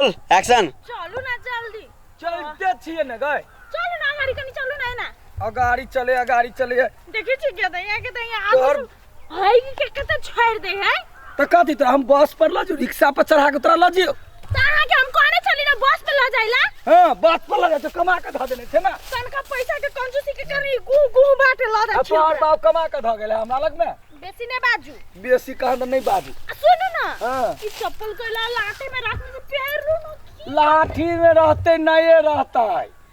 Action. चलू ना जल्दी। चलते छियै ने गए। चलू ना अगाडि, कनी चलू ना एना। अगाड़ी चले, अगाड़ी चले। देखै छी के दैया के दैया तोहर- आगू है के कते छोड़ दे है। तऽ कथी तोरा हम बस पर लऽ जियो, रिक्शा पर चढ़ा के तोरा लऽ जियो? त अहाँ के हम कहने छली ना बस पे ल जाइला। हाँ, बस पर लऽ जाइ छै, कमा के धऽ देने छै ना। तनका पैसा के कंजूसी के करी गु गु बाटे ल आ जाइ छी। तोहर ओकरा। बाप कमा के धऽ गेलै हमरा लग में। बेसी नहीं बाजू। बेसी कहाँ तऽ नहीं बाजू। आ सुनू ना। हाँ। ई चप्पल कैला लाठी में रखने से पैर रू ना की? लाठी में रहते नए रहते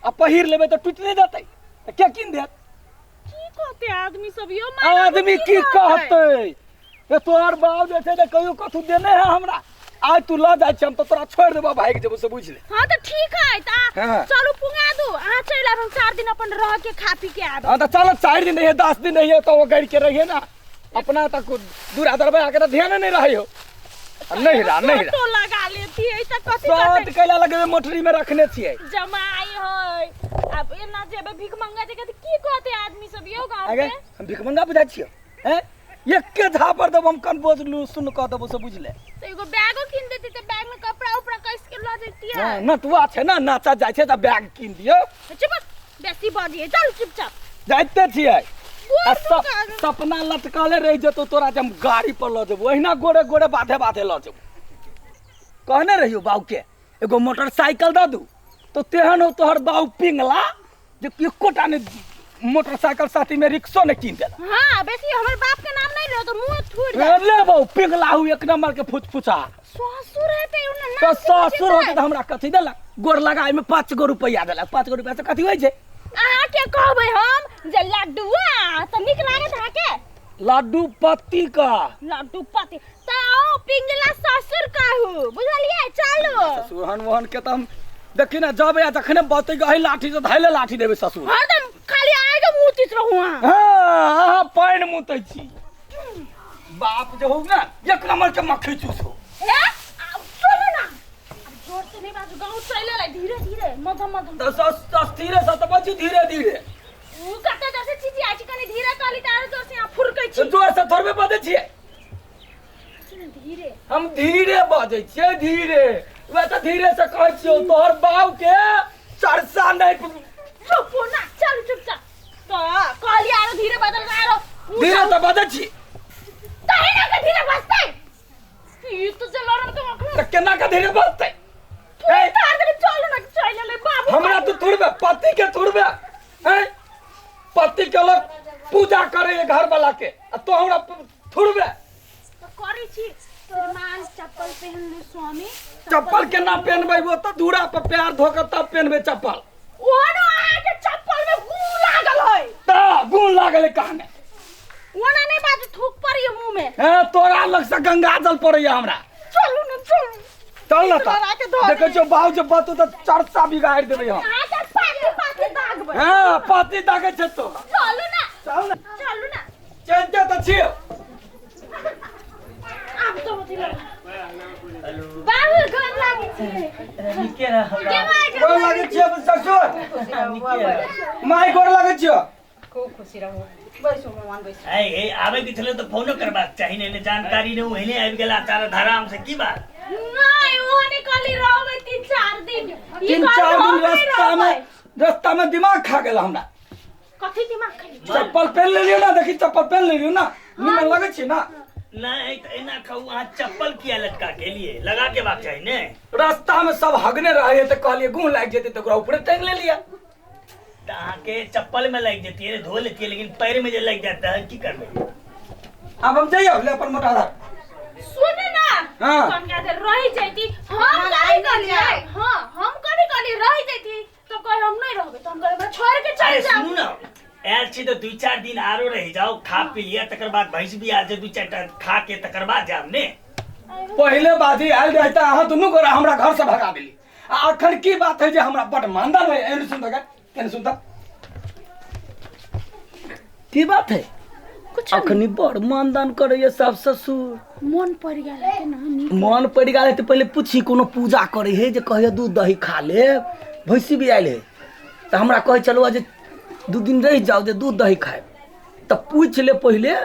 आ पहिर लेबै तऽ टूटि नहि जेतै तऽ के कीन देत? की कहते आदमी सब यो माय? आदमी की कहते? ए तोहर बाप जे छै ने कहियो कथू देने है हमरा। आइ तू लऽ जाइ छी हम तऽ तोरा छोड़ि देबो, भागि जेबो से बुझि ले। हाँ तो ठीक है ता। हाँ। चलू पुंगा दू, अहाँ चलि आब, हम 4 दिन अपन रह के खा पी के आब। हाँ तऽ चल, 4 दिन रहिए, 10 दिन रहिए तऽ ओ गड़ि के रहिए ना। अपना तक दूरा दरबे आके तऽ ध्यान नहीं रहे हो। आ नहीं रहा, नहीं रहा। तो लगा लेती है तऽ कथी सात कहते? कैला लगेबे, मोटरी में रखने छियै। जमाई है अब एना जेबे भीख मंगा जे की कहते आदमी सब यो गांव आगे के? हम भिखमंगा बुझाइ छियै? हैं, एके झापर देबो हम, कनबोज लू सुन कऽ देबो से बुझि ले। तो एगो बैगो कीन देती तऽ बैग में कपड़ा उपड़ा कस के ल जैती। हाँ, नटुआ छै ना, नाचा जाइ छै तऽ बैग कीन दियौ। चुप, बेसी बजिए, चल चुपचाप। जाइते छियै। गोर आ दुखा गेल। सपना लटकले रहि जेतौ तोरा जे हम गाड़ी पर लऽ जेबो, अहिना गोरे गोरे बाधे बाधे लऽ जेबो। कहने रहियौ बाबूके एगो मोटरसाइकिल दऽ दू तऽ तेहन हो तोहर बाबू पिंगला जे एकोटा ने मोटरसाइकिल साथी में रिक्शो ने कीन देलक। हाँ, बेसी हमर बाप के नाम नहीं लो तो मुंह थूर दे। ले बाबू, पिंगला हूँ एक नंबर के फुचफुचा। ससुर है ते उन्हें तो नाम से ससुर होते तऽ हमरा कथी देलक? गोर लगाय में 5 गो रुपया देलक। 5 गो रुपया से कथी होइ छै? अहाँ के कहबै हम जे लड्डुआ तऽ नीक लागत अहाँके? लड्डू पत्ती का। लड्डू पत्ती तऽ आओ पिंगला ससुर कहू, बुझलियै? चलू। ससुर मोहन के तऽ हम देखी ना जब या जखने बतै गही लाठी से धैले लाठी देबै ससुर। हरदम खाली आइ के मुँह तीत रहू अहाँ। हाँ, अहाँ पानि मुतै छी। बाप जे हो ना एक नंबर के मक्खी चूस हो। हे, आब सुनू ना, आब जोर से नहीं बाजू, गाँव चलि एलै, धीरे धीरे मध्यम मध्यम। तऽ धीरे से तऽ बाजू, धीरे धीरे। उ कते जोर से चिचियाइ छी, कनी धीरे कहली तऽ आरो जोर से अहाँ फुरकै छी। तऽ जोर से थोड़बे बजै छियै। धीरे। हम धीरे बजै छियै, धीरे। वएह तऽ धीरे से कहै छियौ तोहर बाप के चर्चा नहीं। चुप हो ना, चल चुपचाप। तऽ कहली आरो धीरे बदल आरो धीरे तऽ बजै छी। तही ना के धीरे बजतै ई तो जलरम तो अखन। तऽ केना के धीरे बजतै? ए तार दे, चल ना, चल ले बाबू। हमरा तू थोड़बे, पति के थोड़बे हैं? पति के लोग पूजा करे घर वाला के आ तो हमरा थोड़बे। तऽ करै छी श्रीमान, चप्पल पहन ले स्वामी। चप्पल केना पहनबै? वो तऽ दूरा पर पैर धो के तब पहनबै चप्पल। ओनो अहाँके चप्पल में गू लागल है। तऽ गुण लागल है कान। ओना नहीं बाजू, थूक पड़ियो मुंह में। हैं, तोरा लग से गंगा जल पड़ैया हमरा। चलू ना, चलू। चल ना। तोरा के तऽ धऽ देखै छियौ बाबू जे बतू तऽ चर्चा बिगाड़ि देबै हम। अहाँके पाती पाती दागबै। हँ, पाती दागै छै तो। चलू ना। चल ना। चलू ना। चलते तऽ छियौ। आब तो होती लग बाबू, गोर लागै छी। नीके रह। के माय? गोर लागै छियौ ससुर। माय, गोर लागै छियौ। खूब खुशी रहू, बैसू भगवान, बैसू। ए ए आबै के छलै तऽ फोनो करबाक चाही ने, ने जानकारी ने ओहने आबि गेला तारा धराम से, की बात? नहीं, वो नहीं कहली रहबै 3-4 दिन। ई 3 कहली 4 दिन हम नहीं रास्ता में रहबै। रास्ता में दिमाग खा गेल हमरा। कथी दिमाग खाली? चप्पल पहन लेलियौ ना, देखी, चप्पल पहन लेलियौ ना, निमन लगै छै ना? नहीं तऽ एना कहू, अहाँ चप्पल किया लटका के लिए लगा के बाक चाही ने। रास्ता में सब हगने रहे तऽ कहलियै गुह लागि जेतै तऽ ओकरा ऊपरे टांगि लेलियै। तऽ अहाँके चप्पल में लागि जतियै ने, धो लेतियै, लेकिन पैर में जे लागि जाता है की करबै? आब हम जइयौ, ले अपन मोटा आधार। सुन ना। हाँ। कनिया देर रहि जैती हम। ना, कभी नहीं कहलियै जाए। हाँ, हम कभी कहलियै रहि जैती तो कहे हम नहीं रहबै, तो हम कहलियै हमरा छोड़ के अरे चल जाओ। सुनू ना, आयल छी तऽ 2-4 दिन आरो रहि जाउ, खा पी लिअ, तकर बाद भैंस भी आयल छै, 2-4 टा खा के तकर बाद जायब ने। पहिले बाजी आयल रहे तऽ अहाँ दुनू गोरा हमरा घर से भगा देली आ अखन की बात है जे हमरा बड मानदान है? एहन सुन तऽ, केने सुन तऽ, की बात है? कुछ अखनी बड़ मानदान करैया साफ ससुर। मन पड़ गेल हेतै ना नीक। मन पड़ि गेल है तऽ पहिले पूछी, कोनो पूजा करै है जे कहैया दूध दही खा ले? भैंसी भी आयल है तऽ हमरा कहै छलहुँ जे 2 दिन रहि जाउ जे दूध दही खायब, तऽ पूछि ले पहिले।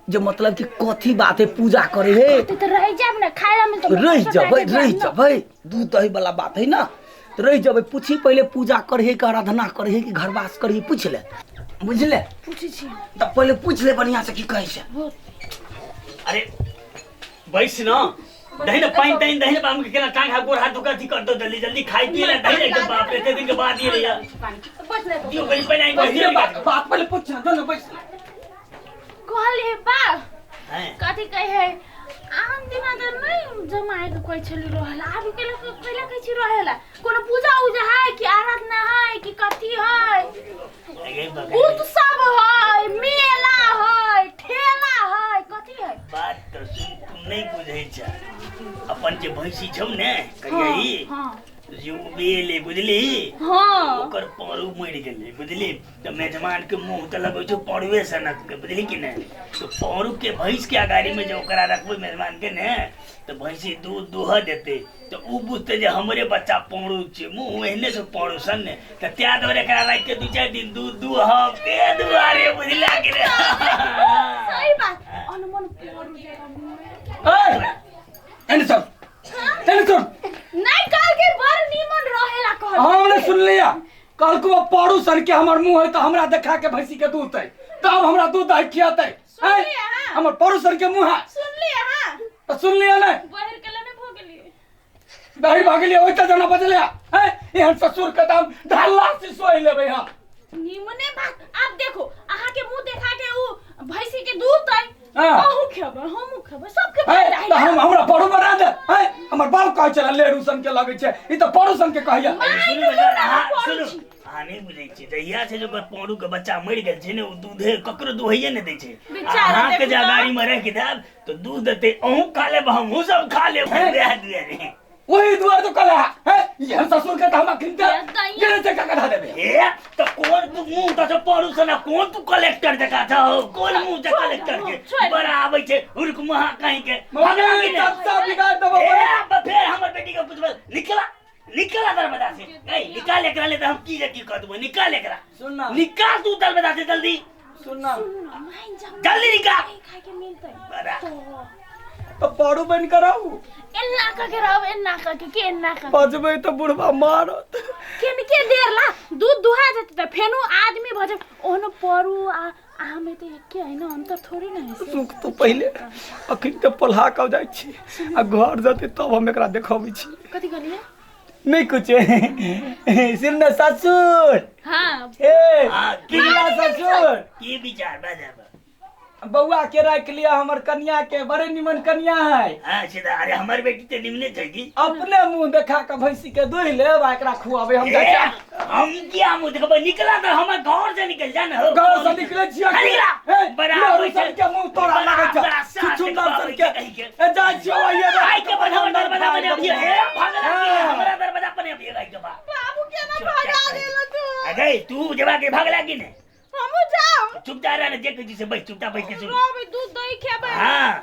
जे मतलब कि कथी बात है पूजा करे है। तो रह जाब ना खाए ला मिलतो। रह जबै, रह जबै, दूध दही वाला बात है ना, तो रह जबै। पूछी पहले पूजा करे है कि आराधना करे है कि घरवास करे है, पूछ ले, बुझले? पूछी छी। तो पहले पूछ ले बढ़िया से की कहै छै। अरे बैस न, दही न पानि तानि दही न, बाप के केना टांग हाथ गोड़ हाथ धोका अथी कर दो, जल्दी जल्दी खाई पी ले, दही न बाप रे, एते दिन के बाद ये ले दियो कनी पहिले आई पहिले बैस। बात बात पहिले पूछ ना, जो ना बैस ना। कहलिए बा हैं कथी कहे है आम दिना तऽ नहीं जमाए के कोई छली रहेला, आबि के कैला कहै छी रहेला, कोनो पूजा उजा है कि आराधना है कि कथी है? अगे बगल उत्सव है, मेला है, ठेला है, कथी है? बात तो सुन, तुम नहीं बुझै छ, अपन जे भैंसी छौ ने कहिया हाँ जे उबेले बुझली, हाँ ओकर परू मरि गेलै बुझली, तऽ मेजबान के मुंह तऽ लगै छौ परुए सनक के, बुझली कि नहि? तऽ परू के भैंस के अगाड़ी में जे ओकरा रखबै मेजबान के ने, तऽ भैंसी दूध दुह देतै, तऽ उ बुझतै जे हमरे बच्चा परू छै, मुंह एहने से परू सन ने, तऽ तैं दुआरे एकरा राखि के 2-4 दिन दूध दुहब, ते दुआरे बुझला कि ने? सही बात, अनमन परू जगह मुंह। ए एने सुन, एने सुन। नहीं कल के बड़ नीमन रहेला कहल। हमने सुन लिया, कल को पड़ू सन के हमर मुंह है तो हमरा देखा के भैंसी के दूध है, तब हमरा दूध दही खियाते। सुन लिया, हाँ। हमर पड़ू सन के मुंह है। सुन लिया, हाँ। तो सुन लिया नहीं? बहिर के लेने भो गेलिए। दही भाग लिया, ओइ त जना बजलिया। हैं एहन ससुर के दाम ढाला से सोई लेबै हम। नीमने बात, आप देखो अहाँ के मुंह देखा के उ भैंसी के दूध है, हाँ। अहू खेबै, हमहू खेबै, सबके हैं, फायदा है त ना? हम हमरा पड़ू बना दे। हैं हमर बाप कहै छला लेरू सन के लगै छै, ई त पड़ू सन के कहैया। माय सुनू के बजा, मुंह अहाँ पड़ू सुनू, छी। अहाँ नहि बुझै छियै, जहिया छै जे ओकर पौरू के बच्चा मरि गेल छै ने, ओ दूधे ककरो दुहैये नहि दै छै। बेचारा अहाँके देखू जे तऽ। अगाड़ी में राखि देब तऽ दूध देतै, अहूँ खा लेब, हमहूँ सब खा लेब, हैं? वएह दुआरे। वही दुआरे तो कला है, एहन ससुर के त हम अखन ते गेले छै कका देबे। हे तऽ कोन तू मुँह तऽ छौ पौरू सन, कोन तू कलेक्टर जकाँ छौ, कोन मुँह छै कलेक्टर के? छोड़। बड़ा आबै छै हुर्क मुहा कहीं के। मम्मी सब बिगाड़ देबो। ए, फेर हमर बेटी के पुछबै, निकला निकला दरवाजा से, ए निकाल एकरा ले, तऽ हम की जे की कह देबो, निकाल एकरा। सुन ना। निकाल तू दरवाजा से जल्दी। सुन ना। सुनू ना, मान जाउ। जल्दी निकाल। नहीं खाए के मिलतै। बड़ा। तो तो पड़ू बन कर रहू। एन्ना कह के रहब, एन्ना कह के, के एन्ना कह के। बजबै तऽ बुढ़बा मारत। केन के देर ला दूध दुहा जेतै तऽ फेनो आदमी भऽ जेतै, ओहनो परू आ अहाँ में तऽ एके है ना, अंतर थोड़ी ना है से। सुख तो पहिले अखन तऽ पोल्हा कऽ जाइ छी आ घर जेतै तब हम एकरा देखबै छी। कथी कहलियै? नहीं कुछ। सुन ना ससुर। हाँ। ए हाँ, की पिंगला ससुर। की विचार बजाब? बौआ के राख लिया हमर कन्या के, बड़े निमन कन्या है। हाँ सीधा, अरे हमर बेटी तऽ निमने छै की? अपने मुंह देखा के भैंसी के दूध लेब आ एकरा खुआबे हम जाइ छी। हम किया मुंह देखबै? निकला तऽ हमर घर से निकल जा ने हो। घर से निकले छियै। निकला। ए, बड़ा लहरू आबै छै। सन के मुंह तोरा बड़ा लगै छै। बड़ा सास छुछुंदर देखबै सन के। कहीं के। ए, जाइ छियौ आइये रे। आइ के बढ़ावा दरवाजा पर अभी हे, भागला की? हाँ। हमरा दरवाजा पर अभी आइ के बा। बाबू केना भगा देला तू? अरे तू जबा के भागला की ने? हमहू जाउ। चुपचाप रह ने, जे कहै छी से बैठ, चुपचाप बैठ के सुन। रहबै, दूध दही खेबै। हाँ।